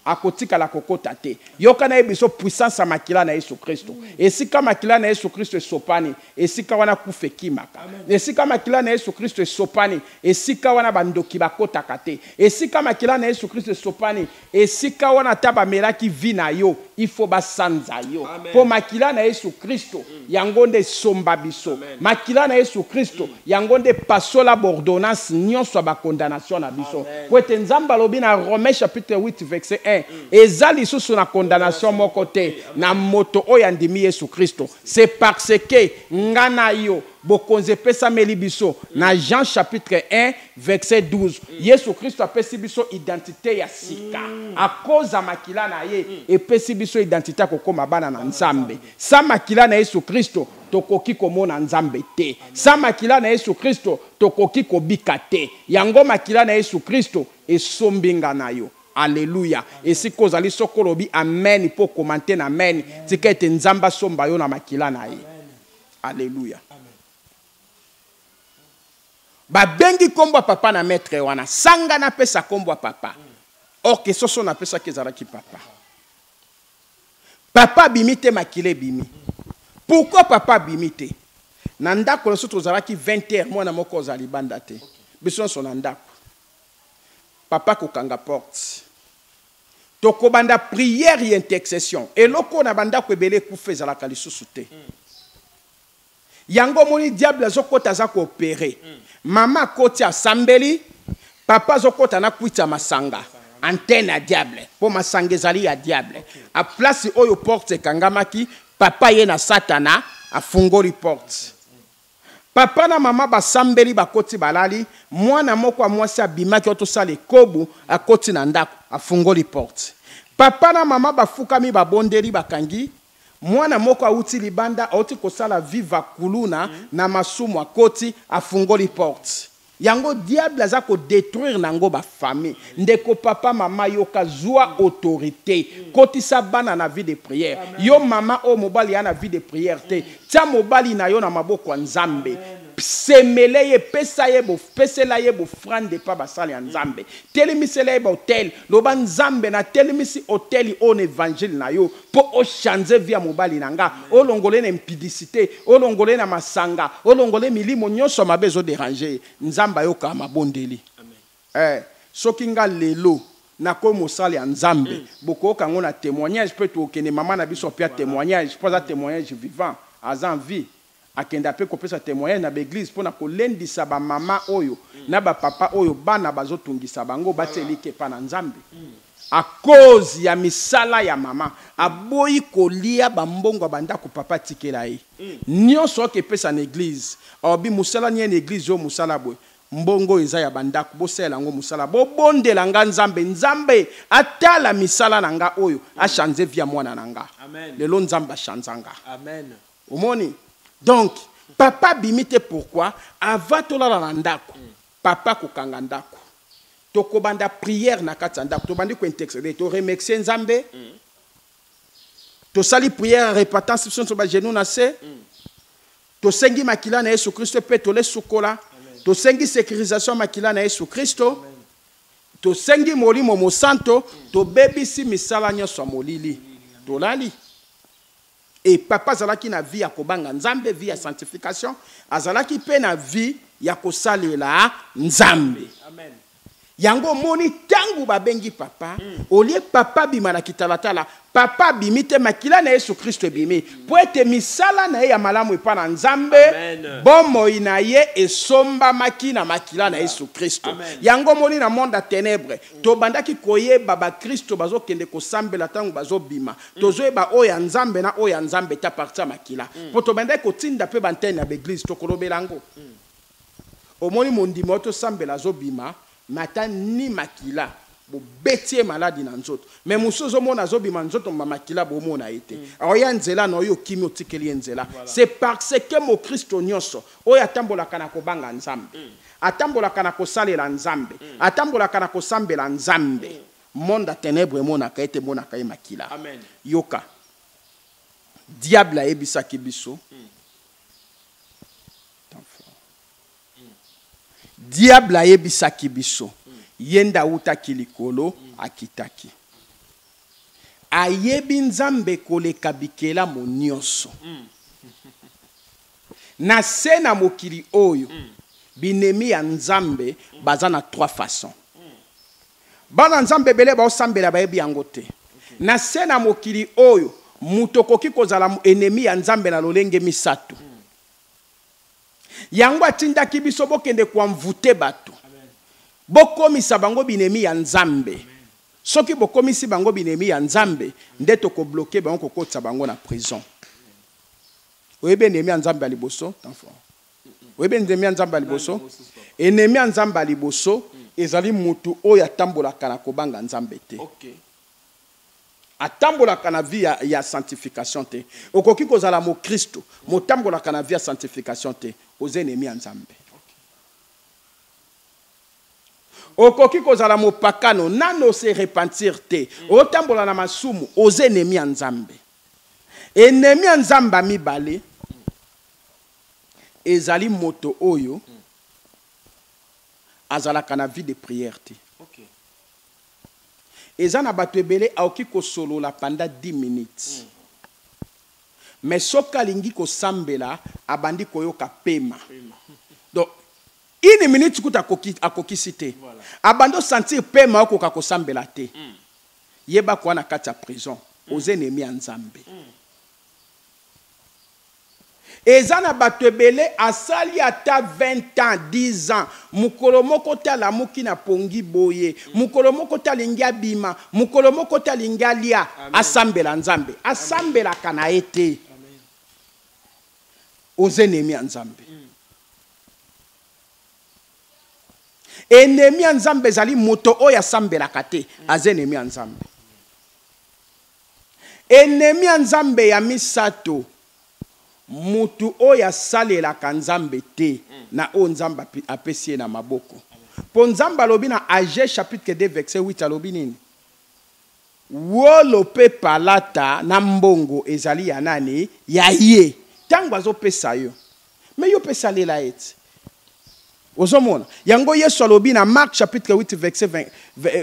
Speaker 1: akotikala kokota te. Yoka na ye biso puissance ya makila na Yesu Kristo. Esika makila na Yesu Kristo esopani, esika wana kufa ekimaka. Esika makila na Yesu Kristo esopani, esika wana bandoki bakotaka te. Esika makila na Yesu Kristo esopani, esika wana ata bamelaki vi na yo, il faut basanza yo. Mpo makila na Yesu Kristo yango nde esomba biso. Makila na Yesu Kristo yango nde pasola baordonnance nyonso ya bacondamnation na biso. Po ete Nzambe alobi na Romains chapitre 8 verset 1, eza lisusu na condamnation moko te na moto oyo andimi Yesu Kristo. C'est parce que nga na yo bokonzi epesameli biso na Jean chapitre 1 verset 12. Yesu Kristo apesi biso identité ya sika. À cause ya makila na ye, epesi biso identité ya kokóma bana na Nzambe. Sa makila na Yesu Kristo tokoki komona Nzambe te. Sa makila na Yesu Kristo tokoki kobika te. Yango makila na Yesu Kristo esombi nga na yo. Alleluya. Esika ozali, soki olobi amen mpo commenter na amen, tika ete Nzambe asomba yo na makila na ye. Alleluya. Babengi nkombo ya papa na maître wana, sanga napesa nkombo ya papa. Or ke soso napesaki ezalaki papa. Papa abimi te, makila ebimi. Pourquoi papa abimi te? Na ndako na biso tozalaki 20 heures, mwana moko ozala libanda te, biso nyonso na ndako. Papa kokanga porte, tokobanda prière ya intercession. Eloko oyo na bandako ebele ekufa, ezalaka lisusu te. Yango omoni diable azokɔta, aza koopérer. Mama akoti, asambeli, papa azokɔta na kwiti ya masanga, antenne ya diable, mpo masanga ezali ya diable. A place oyo porte ekangamaki, papa ye na Satana afungoli porte. Papa na mama basambeli, bakoti, balali. Mwana moko ya mwasi abimaki oyo tosala ekobu, akoti na ndako, afungoli porte. Papa na mama bafukami, babondeli, bakangi. Mwana moko awuti libanda, awuti kosala viva kuluna na masumu, akoti, afungoli porte. Yango diable aza kodétruire nango bafamille. Ndeko papa, mama, yoka, zwa autorité, kotisa bana na vie de prière. Yo mama oyo mobali ya na vie de prière te, tia mobali na yo na maboko ya Nzambe, semele ye, pesa ye, pesela ye baoffrande epa basali ya Nzambe, telemisela ye baautel. Loba: Nzambe, natelemisi autel oyo na évangile na yo mpo ochange vie ya mobali na nga, olongole na impudicité, olongole na masanga, olongole milimo nyonso ya mabe ezodéranger ye. Nzambe ayokaka mabondeli. Soki nga lelo nakomi mosali ya Nzambe, bokoyoka yango na témoignage mpe tokokende. Mama na biso mpe ya témoignage, mpo aza témoignage vivant, aza en vie, akenda mpe kopesa témoignage na baéglise mpo na kolendisa bamama oyo na bapapa oyo bana bazotungisa bango, batia elike epa na Nzambe. À cause ya misala ya mama, aboyi kolia bambongo ya bandako papa atikela ye nyonso, oke epesa na église. Alobi mosala nie na église oyo, mosala boye, mbongo oyo eza ya bandako, bosalela yango mosala, bobondela nga Nzambe, Nzambe atala misala na nga oyo, achange vie ya mwana na nga.
Speaker 2: Amen.
Speaker 1: Lelo Nzambe achange nga.
Speaker 2: Amen.
Speaker 1: Omoni, donc papa abimi te. Pourquoi? Avant tolala na ndako, papa kokanga ndako, tokobanda prière na kati ya ndako, tobandi kointercéder, toremercier Nzambe, tosali prière ya repentance, biso nyonso bagenou na se, tosengi makila na Yesu Kristo mpe tolesukola, tosengi sécurisation ya makila na Yesu Kristo, tosengi Molimo Mosanto, tobebisi misala nyonso ya molili, tolali. E papa azalaki na vie ya kobanga Nzambe, vie ya sanctification, azalaki mpe na vie ya kosalela Nzambe.
Speaker 2: Amen.
Speaker 1: Yango omoni ntango babengi papa, olie papa abima na kitalatala, papa abimi te, makila na Yesu Kristo ebimi, mpo ete misala na ye ya malamu epa na Nzambe, bomoi na ye esombamaki na makila na Yesu Kristo. Yango omoni na monde ya ténèbre, tobandaki koyeba bakristo bazokende kosambela ntango bazobima, tozoyeba oyo ya Nzambe na oyo ya Nzambe te à partir ya makila, mpo tobandaki kotinda mpe bantene ya baeglise, tokolobela yango. Omoni mondimi oyo tosambela azobima, mais ata ni makila bobeti ye maladi na nzoto, mais mosusu ozomona azobima nzoto mba makila bomona ye te, aoya nzela na oyo okimi otikeli ye nzela. C'est parce que mokristo nyonso oyo atambolaka na kobanga Nzambe, atambolaka na kosalela Nzambe, atambolaka na kosambela Nzambe, monde ya ténèbre emonaka ete emonaka ye makila.
Speaker 2: Amen.
Speaker 1: Yoka, diable ayebisaki biso, diable ayebisaki biso, ye nde awutaki likolo, akitaki, ayebi Nzambe koleka bikelamo nyonso na se na mokili oyo. Binemi ya Nzambe baza na trois façons. Bana Nzambe ebele baosambela, bayebi yango te. Na se na mokili oyo, moto okoki kozala ennemi ya Nzambe na lolenge misato. Yango atindaki biso bokende koenvoûter bato, bokomisa bango binemi ya Nzambe. Soki bokomisi bango binemi ya Nzambe, nde tokobloquer bango, kokotisa bango na prison. Oyebi ennemi ya Nzambe ya liboso? Oyebi ennemi ya Nzambe ya liboso? Ennemi ya Nzambe ya liboso ezali motu oyo atambolaka na kobanga Nzambe te, atambolaka na vie ya sanctification te. Okoki kozala mokristo, motambolaka na vie ya sanctification te, oza ennemi ya Nzambe. Okoki kozala mopakano, nano se repentir te, otambola na masumu, oza ennemi ya Nzambe. Ennemi ya Nzambe ya mibale ezali moto oyo azalaka na vie de prière te. Eza na bato ebele aoki kosolola pendant 10 minutes, mais soki alingi kosambela, abandi koyoka pema. Donc une minute kuta akokisi te, abandi osentir pema, okoka kosambela te. Yeba kwa na kati ya prison, oza ennemi ya Nzambe. Eza na bato ebele asali ata 20 ans, 10 ans, mokolo moko te alamuki na pongi boye, mokolo moko te alingi abima, mokolo moko te alingi alia, asambela Nzambe, asambelaka na ye te, oza ennemi ya Nzambe. Ennemi ya Nzambe ezali moto oyo asambelaka te, aza ennemi ya Nzambe. Ennemi ya Nzambe ya misato, mutu oyo asalelaka Nzambe te na oyo Nzambe apesi ye na maboko. Mpo Nzambe alobi na Aggée chapitre 2 verset 8, alobi nini? Wolo mpe palata na mbongo ezali ya nani? Ya ye. Ntango azopesa yo, mais yo mpe salela ye ti. Ozomona yango, Yesu alobi na Marc chapitre 8 verset 20,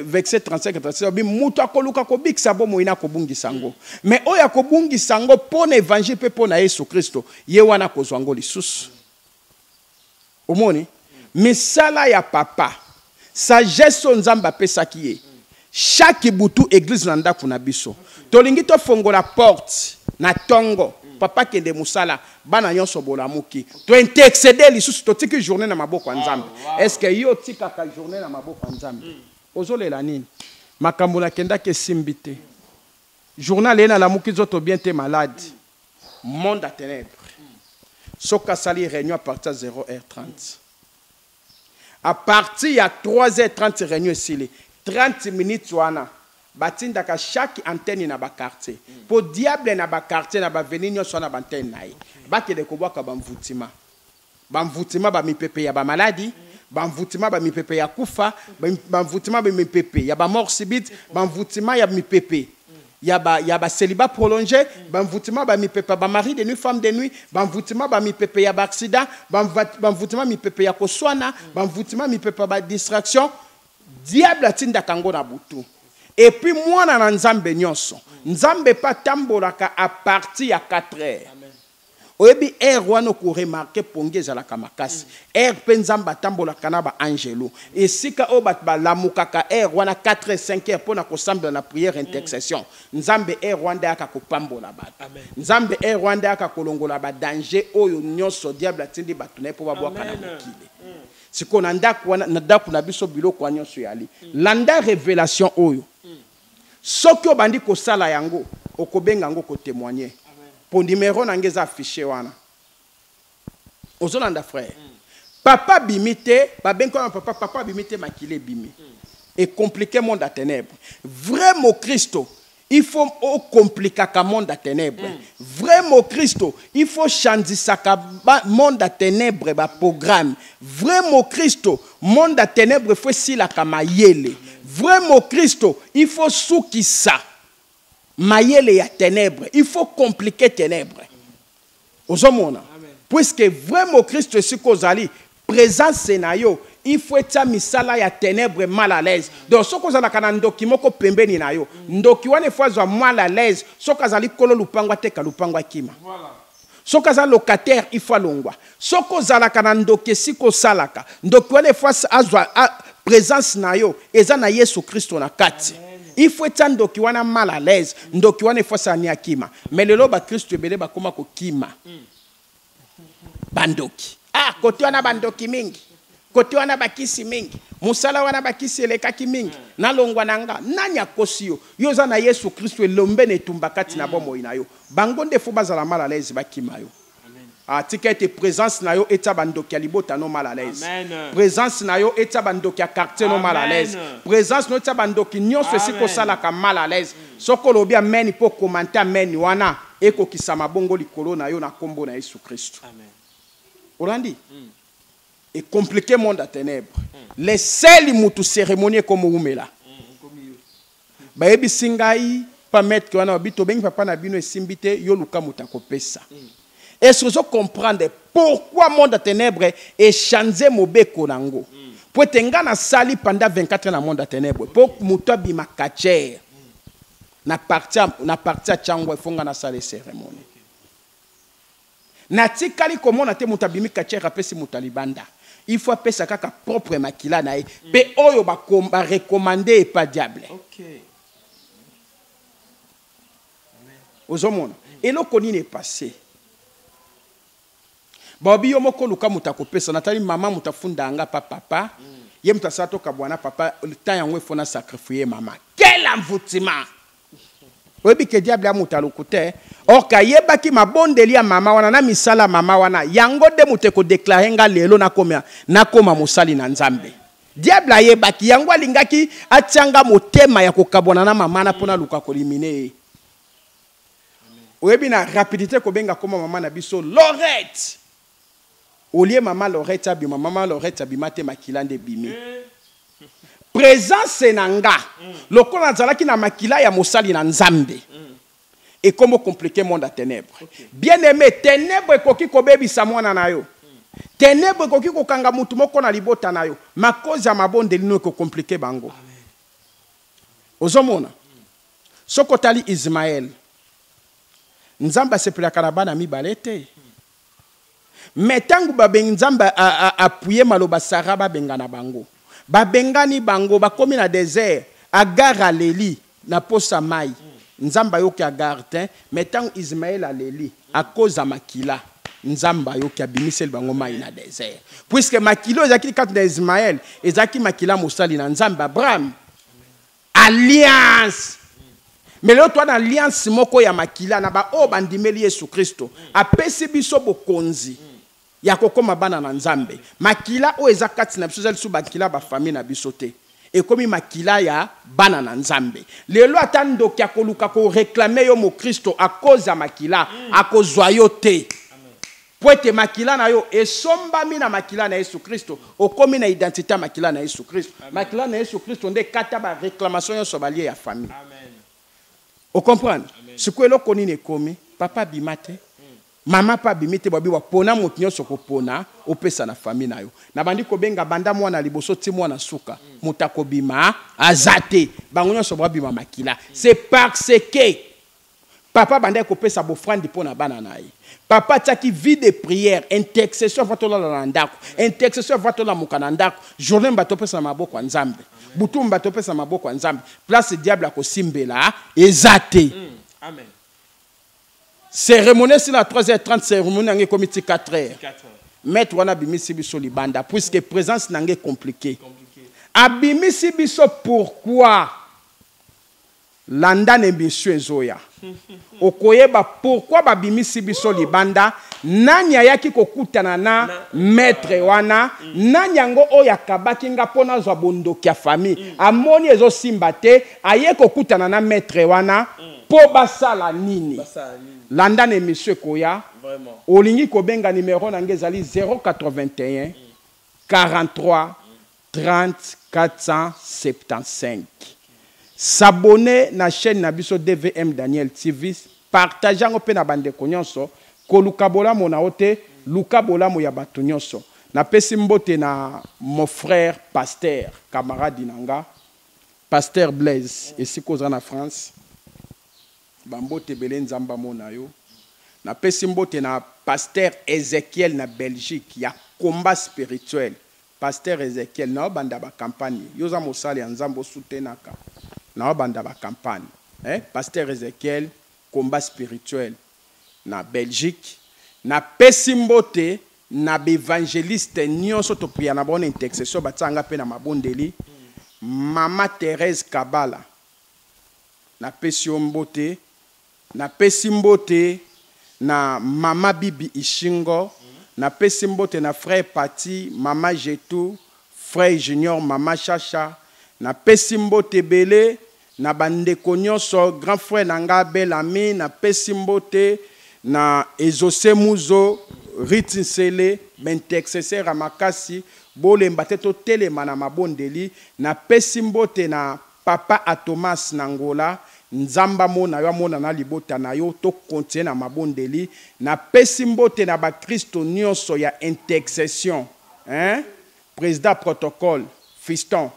Speaker 1: verset 35 36, alobi moto akoluka kobikisa bomoi na akobungisa yango, mais oyo akobungisa yango mpo na évangile mpe mpo na Yesu Kristo, ye wana akozwa yango lisusu. Omoni misala ya papa, sagesse oyo Nzambe apesaki ye. Chaque butu, église na ndako na biso, tolingi tofongola porte na ntongo, papa kende mosala, bana nyonso bolamuki, tointercéder lisusu, totiki journée na maboko ya Nzambe. Est ce que yo otikaka journée na maboko ya Nzambe? Ozolela nini? Makambo nakendaki esimbi te, journal ye nalamuki nzoto bien te, malade. Monde ya ténèbre, soki asali réunion à partir ya 0h30, à partir ya 3h30 réunion esili, 30 minutes wana batindaka chaque antenne na baquartier, mpo diable na baquartier na baavenue nyonso wana, baantenne na ye, bakende kobwaka bamvutima, bamvutima bamipepe ya bamaladi, bamvutima bamipepe ya kufa, bamvutima bamipepe ya bamort subite, bamvutima ya mipepe ya bacélibat prolongé, bamvutima bamipepe ya bamari de nuit, femme de nuit, bamvutima bamipepe ya baaccident, bamvutima mipepe ya koswana, bamvutima mipepe ya badistraction. Diable atindaka yango na butu. Et puis mwana na Nzambe nyonso, Nzambe mpe atambolaka à partir ya 4 heures. Oyebi heure wana okoremarquer pongi ezalaka makasi. Heure mpe Nzambe atambolaka na baangelo. Esika oyo bato balamukaka heure wana 4 heures, 5 heures mpo na kosambela na prière intercession. Nzambe heure wana nde ayaka kopambola bato. Nzambe heure wana nde ayaka kolongola badanger oyo nyonso diable atindi bato na ye mpo babwaka na mokili. Sikoyo na ndako wana, na ndako na biso biloko wana nyonso eyali. Landa revelation oyo. Soki obandi kosala yango, okobenga yango kotémoigner. Po numéro na nga eza affiché wana. Ozolanda, frère? Papa abimi te, babengi wana papa, papa abimi te, makili ebimi. Ecompliquer monde ya ténèbre. Vrai mokristo, il faut okomplikaka monde ya ténèbre. Vrai mokristo, il faut chandisaka monde ya ténèbre baprogramme. Vrai mokristo, monde ya ténèbre faut esilaka mayele. Vrai mokristo, il faut sukisa mayele ya ténèbre. Il faut compliquer ténèbre. Ozomona? Puisque vrai mokristo, esika ozali, présence na yo, il faut etia misala ya ténèbre mal à l'aise. Donc soki ozalaka na ndoki moko pembeni na yo, ndoki wana il faut azwa mal à l'aise. Soki azali kolo lupango, ateka lupango, akima. Soki aza locataire, il faut alongwa. Soki ozalaka na ndoki esika osalaka, ndoki wana il faut azwa présence na yo eza na Yesu Kristo na kati, il faut etia ndoki wana mal à l'aise. Ndoki wana il faut asala ni akima. Mais lelo bakristo ebele bakóma kokima bandoki. Ah, kote wana bandoki mingi, kote wana bakisi mingi, mosala wana bakisi elekaki mingi, nalongwa na nga. Nani akosi yo? Yo oza na Yesu Kristo, elombe na etumba kati na bomoi na yo. Bango nde faut bazala mal à l'aise, bakima yo. Ah, tika ete présence na yo etia bandoki ya libota no mal à l'aise.
Speaker 2: Amen.
Speaker 1: Présence na yo etia bandoki ya quartier no mal à l'aise.
Speaker 2: Amen.
Speaker 1: Présence no etia bandoki nyonso esika
Speaker 2: Amen.
Speaker 1: osalaka mal à l'aise. Soki olobi amen mpo commenter amen wana, ekokisama bongo likolo na yo na nkombo na Yesu Kristo.
Speaker 2: Amen.
Speaker 1: Olandi? Ecompliquer monde ya ténèbre. Le seul mutu cérémonie ekomoumela, bayebisi ngai pa maître wana, babi tobengi papa na bino, esimbi te, yo luka moto akopesa. Est-ce que ozocomprendre pourquoi monde ya ténèbre echange mobeko nango? Po ete nga nasali pendant 24 heures na monde ya ténèbre mpo moto abima catcheur na parti ya Tshangu, il faut nga nasala cérémonie. Natikali komona te moto abimi catcheur apesi moto ya libanda. Il faut apesa kaka propre makila na ye mpe oyo barecommander epa diable. Ozomona eloko nini epasse? Baobi yo moko luka moto akopesa. Natali mama, moto afunda yanga pa papa, ye moto asala tokabwana papa. Tan yango il faut na sacrifier mama. Quel envoûtement! Oyebi ke diable ya moto aloku te. Or kayebaki mabondeli ya mama wana na misala ya mama wana, yango nde moto ekodéclarer nga lelo nakoma mosali na Nzambe. Diable ayebaki yango, alingaki atianga motema ya kokabwana na mama na mpo naluka koéliminer ye. Oyebi na rapidité kobenga koma mama na biso Lorette, olie mama Lorette abima, mama Lorette abima te, makila nde ebimi. Présence na nga, lokola nazalaki na makila ya mosali na Nzambe, ekomo compliquer monde ya ténèbre. Bien aimé, ténèbre ekoki kobebisa mwana na yo, ténèbre ekoki kokanga mutu moko na libota na yo. Makozi ya mabondeli no ekocompliquer bango. Ozomona, soki otali Ismael, Nzambe asepelaka na bana mibale te. Me ntango babengi, Nzambe appuyer maloba Sara, babengana bango, babengani bango, bakomi na désert. Agar aleli na posa mai, Nzambe ayoki Agar te. Me ntango Ismael aleli akoza makila, Nzambe ayoki, abimiseli bango mai na désert, puisque makila oyo ezalaki kati na Ismael ezalaki makila mosali na Nzambe Abraham. Alliance. Me lelo toa na alliance moko ya makila na baoyo bandimeli Yesu Kristo. Apesi biso bokonzi ya kokóma bana na Nzambe. Makila oyo eza kati na biso eza lisusu makila bafamille na biso te, ekomi makila ya bana na Nzambe. Lelo ata ndoki akoluka koréclamer yo mokristo, akoza makila, akozwa yo te, po ete makila na yo esombami na makila na Yesu Kristo. Okomi na identité ya makila na Yesu Kristo. Makila na Yesu Kristo nde ekata baréclamation nyonso balie ya famille. Ocomprendre sikoyo eloko nini ekomi? Papa abima te, mama mpe abimi te. Babi bapona moto nyonso kopona opesa na famille na yo. Nabandi kobenga banda mwana liboso ti mwana suka, moto akobima aza te. Bango nyonso babima makila. C'est parce que Papa abandaki kopesa bofrandi mpo na bana na ye. Papa atiaki vie de prière, intercession avant tolala na ndako, intercession avant tolamuka na ndako. Journée mba topesa na maboko ya Nzambe, butu mba topesa na maboko ya Nzambe. Place diable akosimbela eza te.
Speaker 2: Amen.
Speaker 1: Cérémonie esila 3h30, cérémonie yango ekomi ti 4h. Maître wana abimisi biso libanda puisque présence na ngai compliqué. Abimisi biso pourquoi? Landa na émission ezoya, okoyeba pourquoi babimisi biso libanda. Nani ayaki kokutana na maître wana? Nani yango oyo akabaki nga mpo nazwa bondoki ya famille? Amoni ezosimba te, aye kokutana na maître wana mpo basala nini? Landa na émission ekoya. Olingi kobenga, numéro na ngai ezali 081 43 30 475. S'abonner na chaîne na biso DVM Daniel TV, partage yango mpe na bandeko nyonso. Koluka bolamu na yo te, luka bolamu ya bato nyonso. Napesi mbote na mon frère pasteur, camarade na nga, pasteur Blaise, esika oza na France, bambote ebele, Nzambe amona yo. Napesi mbote na pasteur Ezekiel na Belgique ya combat spirituel. Pasteur Ezekiel, naobanda bacampagne. Yo oza mosali ya Nzambe, osutenaka, naobanda bacampagne, eh? Pasteur Ezekiel, combat spirituel na Belgique. Napesi mbote na baévangéliste nyonso toprier na bango na intercession, batianga mpe na mabondeli. Mama Thérèse Kabala, napesi yo mbote. Napesi mbote na mama Bibi Ishingo. Napesi mbote na frère Pati, mama Jetu, frère Junior, mama Chacha. Napesi mbote ebele na bandeko nyonso, grand frère na nga Bel Ami. Napesi mbote na Ezose Muzo, Riti Nsele, baintercesseur ya makasi. Bolemba te, totelema na mabondeli. Napesi mbote na papa Atomas na Ngola. Nzambe amona yo, amona na libota na yo. Tokontinue na mabondeli. Napesi mbote na bakristo nyonso ya intercession, hein? Président protocole Fiston,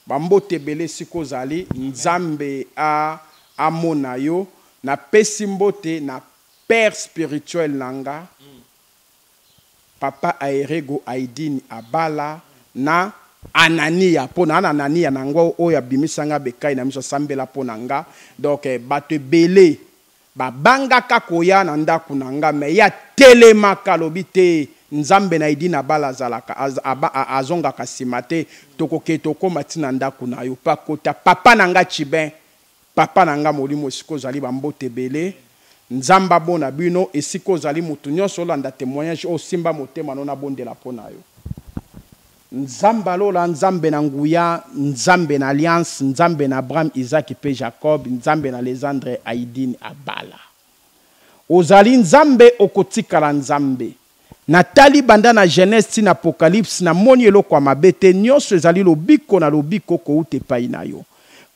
Speaker 1: bambote ebele esika ozali, Nzambe amona yo. Napesi mbote na père spirituel na nga, papa Aerego Aidini Abala, na Anania, mpo na Anania na yango oyo abimisanga bekai na miso, asambela mpo na nga. Donc bato ebele babangaka koya na ndako na nga, me ye atelemaka, alobi te, Nzambe na Aidini Abala azalaka azongaka nsima te. Tokokende, tokóma ntina ndako na yo mpe akota. Papa na nga Chibin, papa na nga molimo, esika ozali, bambote ebele, Nzambe abona bino esika ozali. Motu nyonso olanda témoignage oyo, osimba motema no, nabondela mpo na yo. Nzambe alola, Nzambe na nguya, Nzambe na alliance, Nzambe na Abraham, Isaac mpe Jacob, Nzambe na Lesandre Aidini Abala, ozali Nzambe, okotikala Nzambe. Natali banda na Genèse ti na Apocalypse, namoni eloko ya mabe te. Nyonso ezali lobiko na lobiko kouta epai na yo.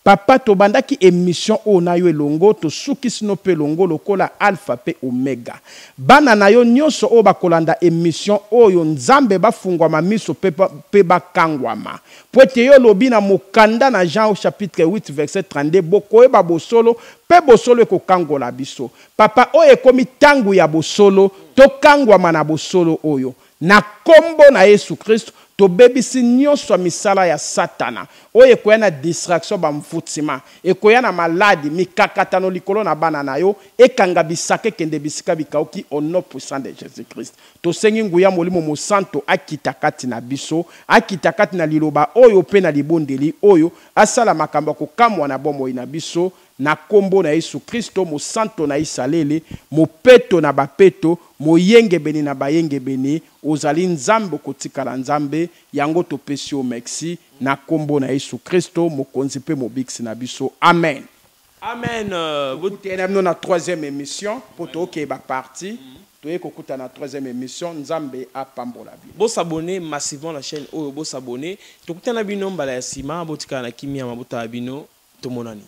Speaker 1: Papa, tobandaki émission oyo na yo elongo, tosukisi no mpe elongo lokola Alpha mpe Omega. Bana na yo nyonso oyo bakolanda émission oyo, Nzambe, bafungwama miso mpe bakangwama, po ete yo olobi na mokanda na Jean au chapitre 8 verset 32: "Bokoyeba bosolo, mpe bosolo ekokangola biso." Papa, oyo ekomi ntango ya bosolo, tokangwama na bosolo oyo. Na nkombo na Yesu Kristo, tobebisi nyonso ya misala ya Satana oyo ekoya na distraction, bamfutima ekoya na maladi, mikakatano likolo na bana na yo. Ekanga bisaka, ekende bisika bikauki, au nom puissant de Jésus Christ. Tosengi nguya Molimo Mosanto akita kati na biso, akita kati na liloba oyo mpe na libondeli oyo, asala makambo ya kokamwa na bomoi na biso, na nkombo na Yesu Kristo, mosanto na Isalele, mopeto na bapeto, moyengebeni na bayengebeni. Ozali Nzambe, okotikala Nzambe. Yango topesi yo merci na nkombo na Yesu Kristo, mokonzi mpe mobikisi na biso. Amen.
Speaker 2: Amen.
Speaker 1: Tokutana na bino na troisième émission, mpo tokeyeba parti. Toye kokuta na troisième émission. Nzambe apambola bino.
Speaker 2: Bosabonner massivement na chaîne oyo, bosabonner. Tokutana bino mbala ya nsima. Botikala na kimia, mabota ya bino, tomonani.